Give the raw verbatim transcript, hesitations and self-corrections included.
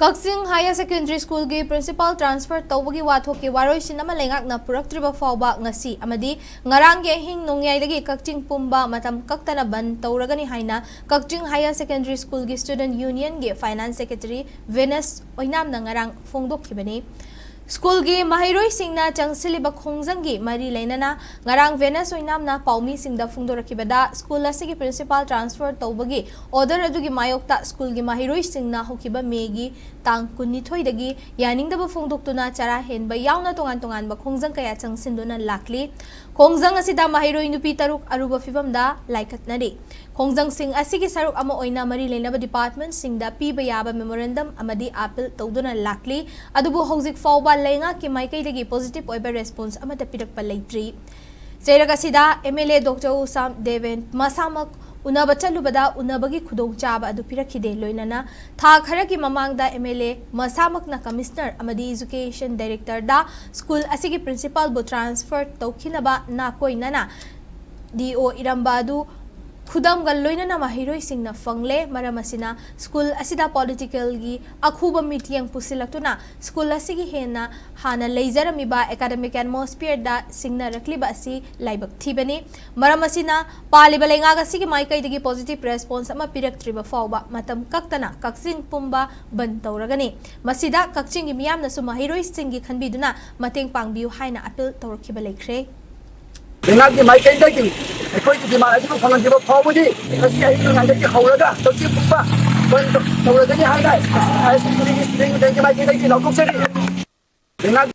ꯀꯛꯆꯤꯡ higher secondary ꯁ꯭ꯀꯨꯜꯒꯤ principal transfer ꯇꯧꯕꯒꯤ ꯋꯥꯊꯣꯛꯀꯤ ꯋꯥꯔꯣꯏꯁꯤꯟ ꯑꯃ ꯂꯩꯉꯥꯛꯅ ꯄꯨꯔꯛꯇ꯭ꯔꯤꯕ ꯐꯥꯎꯕ ꯉꯁꯤ ꯑꯃꯗꯤ ꯉꯔꯥꯡꯒꯤ ꯑꯍꯤꯡ ꯅꯣꯡꯌꯥꯏꯗꯒꯤ ꯀꯛꯆꯤꯡ ꯄꯨꯝꯕ ꯃꯇꯝ ꯀꯛꯇꯅ ꯕꯟ ꯇꯧꯔꯒꯅꯤ ꯍꯥꯏꯅ ꯀꯛꯆꯤꯡ ꯍꯥꯌꯔ ꯁꯦꯀꯦꯟꯗꯔꯤ ꯁ꯭ꯀꯨꯜꯒꯤ ꯁ꯭ꯇꯨꯗꯦꯟꯠ ꯌꯨꯅꯤꯌꯟꯒꯤ ꯐꯥꯏꯅꯥꯟꯁ ꯁꯦꯀ꯭ꯔꯦꯇꯔꯤ ꯚꯦꯅꯁ ꯑꯣꯏꯅꯥꯝꯅ ꯉꯔꯥꯡ ꯐꯣꯡꯗꯣꯛꯈꯤꯕꯅꯤ꯫ ꯁ꯭ꯀꯨꯜꯒꯤ ꯃꯍꯩꯔꯣꯏꯁꯤꯡꯅ ꯆꯪꯁꯤꯜꯂꯤꯕ ꯈꯣꯡꯖꯪꯒꯤ ꯃꯔꯤ ꯂꯩꯅꯅ ꯉꯔꯥꯡ ꯚꯦꯅꯁ ꯑꯣꯏꯅꯥꯝꯅ ꯄꯥꯎꯃꯤꯁꯤꯡꯗ ꯐꯣꯡꯗꯣꯔꯛꯈꯤꯕꯗ ꯁ꯭ꯀꯨꯜ ꯑꯁꯤꯒꯤ ꯄ꯭ꯔꯤꯟꯁꯤꯄꯥꯜ ꯇ꯭ꯔꯥꯟꯁꯐꯔ ꯇꯧꯕꯒꯤ ꯑꯣꯔꯗꯔ ꯑꯗꯨꯒꯤ ꯃꯥꯌꯣꯛꯇ ꯁ꯭ꯀꯨꯜꯒꯤ ꯃꯍꯩꯔꯣꯏꯁꯤꯡꯅ ꯍꯧꯈꯤꯕ ꯃꯦꯒꯤ ꯇꯥꯡ ꯀꯨꯟꯅꯤꯊꯣꯏꯗꯒꯤ ꯌꯥꯅꯤꯡꯗꯕ ꯐꯣꯡꯗꯣꯛꯇꯨꯅ ꯆꯔꯥ ꯍꯦꯟꯕ ꯌꯥꯎꯅ ꯇꯣꯉꯥꯟ ꯇꯣꯉꯥꯟꯕ ꯈꯣꯡꯖꯪ ꯀꯌꯥ ꯆꯪꯁꯤꯟꯗꯨꯅ ꯂꯥꯛꯂꯤ꯫ ꯈꯣꯡꯖꯪ ꯑꯁꯤꯗ ꯃꯍꯩꯔꯣꯏ ꯅꯨꯄꯤ ꯇꯔꯨꯛ ꯑꯔꯨꯕ ꯐꯤꯚꯝꯗ ꯂꯥꯏꯀꯠꯅꯔꯤ꯫ ꯈꯣꯡꯖꯪꯁꯤꯡ ꯑꯁꯤꯒꯤ ꯁꯔꯨꯛ ꯑꯃ ꯑꯣꯏꯅ ꯃꯔꯤ ꯂꯩꯅꯕ ꯗꯤꯄꯥꯔꯠꯃꯦꯟꯠꯁꯤꯡꯗ ꯄꯤꯕ ꯌꯥꯕ ꯃꯦꯃꯣꯔꯦꯟꯗꯝ ꯑꯃꯗꯤ ꯑꯥꯄꯤꯜ ꯇꯧꯗꯨꯅ ꯂꯥꯛꯂꯤ꯫ ꯑꯗꯨꯕꯨ ꯍꯧꯖꯤꯛ ꯐꯥꯎꯕ ꯂꯩꯉꯥꯛꯀꯤ ꯃꯥꯏꯀꯩꯗꯒꯤ ꯄꯣꯖꯤꯇꯤꯚ ꯑꯣꯏꯕ ꯔꯦꯁꯄꯣꯟꯁ ꯑꯃꯠꯇ ꯄꯤꯔꯛꯄ ꯂꯩꯇ꯭ꯔꯤ꯫ ꯆꯩꯔꯛ ꯑꯁꯤꯗ M L A doctor ꯎꯁꯥꯝ Deben ꯃꯁꯥꯃꯛ ꯎꯅꯕ ꯆꯠꯂꯨꯕꯗ ꯎꯅꯕꯒꯤ ꯈꯨꯗꯣꯡꯆꯥꯕ ꯑꯗꯨ ꯄꯤꯔꯛꯈꯤꯗꯦ꯫ ꯂꯣꯏꯅꯅ ꯊꯥ ꯈꯔꯒꯤ ꯃꯃꯥꯡꯗ ꯑꯦꯝ ꯑꯦꯜ ꯑꯦ ꯃꯁꯥꯃꯛꯅ ꯀꯃꯤꯁꯅꯔ ꯑꯃꯗꯤ ꯏꯖꯨꯀꯦꯁꯟ ꯗꯥꯏꯔꯦꯛꯇꯔꯗ ꯁ꯭ꯀꯨꯜ ꯑꯁꯤꯒꯤ ꯄ꯭ꯔꯤꯟꯁꯤꯄꯥꯜꯕꯨ ꯇ꯭ꯔꯥꯟꯁꯐꯔ ꯇꯧꯈꯤꯅꯕ ꯅꯥꯀꯣꯏꯅꯅ ꯗꯤ ꯑꯣ ꯏꯔꯝꯕ ꯑꯗꯨ ꯈꯨꯗꯝꯒ ꯂꯣꯏꯅꯅ ꯃꯍꯩꯔꯣꯏꯁꯤꯡꯅ ꯐꯪꯂꯦ꯫ ꯃꯔꯝ ꯑꯁꯤꯅ ꯁ꯭ꯀꯨꯜ ꯑꯁꯤꯗ ꯄꯣꯂꯤꯇꯤꯀꯦꯜꯒꯤ ꯑꯈꯨꯕ ꯃꯤꯠꯌꯦꯡ ꯄꯨꯁꯤꯜꯂꯛꯇꯨꯅ ꯁ꯭ꯀꯨꯜ ꯑꯁꯤꯒꯤ ꯍꯦꯟꯅ ꯍꯥꯟꯅ ꯂꯩꯖꯔꯝꯃꯤꯕ ꯑꯦꯀꯥꯗꯃꯤꯛ ꯑꯦꯠꯃꯣꯁꯐꯤꯌꯔꯗ ꯁꯤꯡꯅꯔꯛꯂꯤꯕ ꯑꯁꯤ ꯂꯥꯏꯕꯛ ꯊꯤꯕꯅꯤ꯫ ꯃꯔꯝ ꯑꯁꯤꯅ ꯄꯥꯜꯂꯤꯕ ꯂꯩꯉꯥꯛ ꯑꯁꯤꯒꯤ ꯃꯥꯏꯀꯩꯗꯒꯤ ꯄꯣꯖꯤꯇꯤꯚ ꯔꯦꯁꯄꯣꯟꯁ ꯑꯃ ꯄꯤꯔꯛꯇ꯭ꯔꯤꯕ ꯐꯥꯎꯕ ꯃꯇꯝ ꯀꯛꯇꯅ ꯀꯛꯆꯤꯡ ꯄꯨꯝꯕ ꯕꯟ ꯇꯧꯔꯒꯅꯤ꯫ ꯃꯁꯤꯗ ꯀꯛꯆꯤꯡꯒꯤ ꯃꯤꯌꯥꯝꯅꯁꯨ ꯃꯍꯩꯔꯣꯏꯁꯤꯡꯒꯤ ꯈꯟꯕꯤꯗꯨꯅ ꯃꯇꯦꯡ ꯄꯥꯡꯕꯤꯌꯨ ꯍꯥꯏꯅ ꯑꯥꯄꯤꯜ ꯇꯧꯔꯛꯈꯤꯕ ꯂꯩꯈ꯭ꯔꯦ꯫ ꯂꯩꯉꯥꯛꯀꯤ ꯃꯥꯏꯀꯩꯗꯒꯤ ꯑꯩꯈꯣꯏꯒꯤ ꯗꯤꯃꯥꯟ ꯑꯁꯤꯕꯨ ꯐꯪꯍꯟꯗ꯭ꯔꯤꯕ ꯐꯥꯎꯕꯗꯤ ꯉꯁꯤ ꯑꯍꯤꯡ ꯅꯣꯡꯌꯥꯏꯗꯒꯤ ꯍꯧꯔꯒ ꯀꯛꯆꯤꯡ ꯄꯨꯝꯕ ꯕꯟ ꯇꯧꯔꯒꯅꯤ ꯍꯥꯏꯅ ꯀꯛꯆꯤꯡ ꯍꯥꯌꯔ ꯁꯦꯀꯦꯟꯗꯔꯤꯒꯤ ꯁ꯭ꯇꯨꯗꯦꯟꯠ ꯌꯨꯅꯤꯌꯟꯒꯤ ꯃꯥꯏꯀꯩꯗꯒꯤ ꯂꯥꯎꯊꯣꯛꯆꯔꯤ꯫ ꯂꯩꯉꯥꯛ